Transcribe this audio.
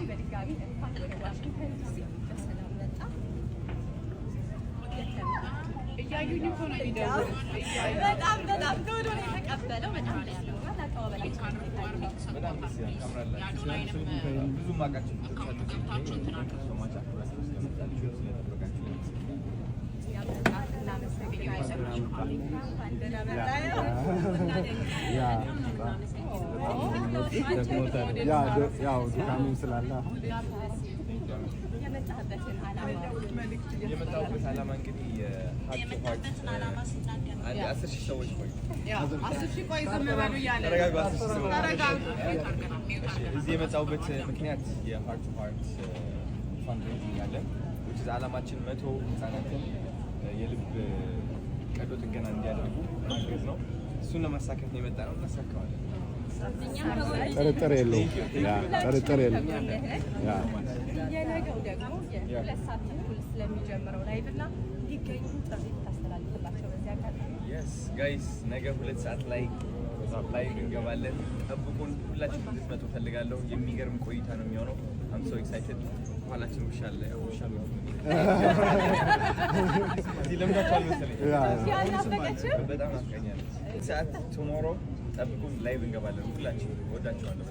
በድጋሚ እንኳን ወደ ዋሽንግተን ዲሲ በሰላም መጣ። እያዩኝ እኮ ነው የሚደውሉት። እያዩ በጣም በጣም ቶሎ ነው የተቀበለው። በጣም ደስ ብሎናል። አቀባበላችን እንዴት አየኸው? በጣም ደስ ይላል። ታምራላችሁ። ብዙ ማውቃቸው ልጆች አሉ። So much አክብራችሁ ስለመጣችሁ፣ ስለጠበቃችሁ እኛም በጣም እናመሰግናለን። እንኳን ደህና መጣህ። ያው ድካሙም ስላለ አሁን የመጣህበትን ዓላማ? የመጣሁበት ዓላማ እንግዲህ የ Heart to Heart አንድ 10,000 ሰዎች፣ ቆዩ። 10,000፣ ቆይ ዝም በሉ እያለ ነው። ተረጋጉ። 10,000 ሰዎች። ተረጋጉ። እሺ፣ እዚህ የመጣሁበት ምክንያት የ Heart to Heart fundraising አለን፣ which is ዓላማችን 100 ህጻናትን የልብ ቀዶ ጥገና እንዲያደርጉ ማገዝ ነው። እሱን ለማሳካት ነው የመጣነው፣ እናሳካዋለን። ጥርጥር የለውም። Yeah፣ ጥርጥር የለውም። Yeah። የነገው ደግሞ የ2 ሰዓት ተኩል ስለሚጀምረው live እና እንዲገኙ ጥሪ ታስተላልፍላቸው በዚህ አጋጣሚ? Yes guys፣ ነገ 2 ሰዓት ላይ live እንገባለን። ጠብቁን። ሁላችሁም እንድትመጡ ፈልጋለሁ። የሚገርም ቆይታ ነው የሚሆነው። I'm so excited። ኋላችን ውሻ አለ። ያው ውሻ ነው፣ እዚህ ለምዳችኋል መሰለኝ። ያልናፈቀችው? በጣም ናፍቀኛለች። ሰዓት tomorrow ጠብቁን። Live እንገባለን። ሁላችን ወዳችኋለሁ።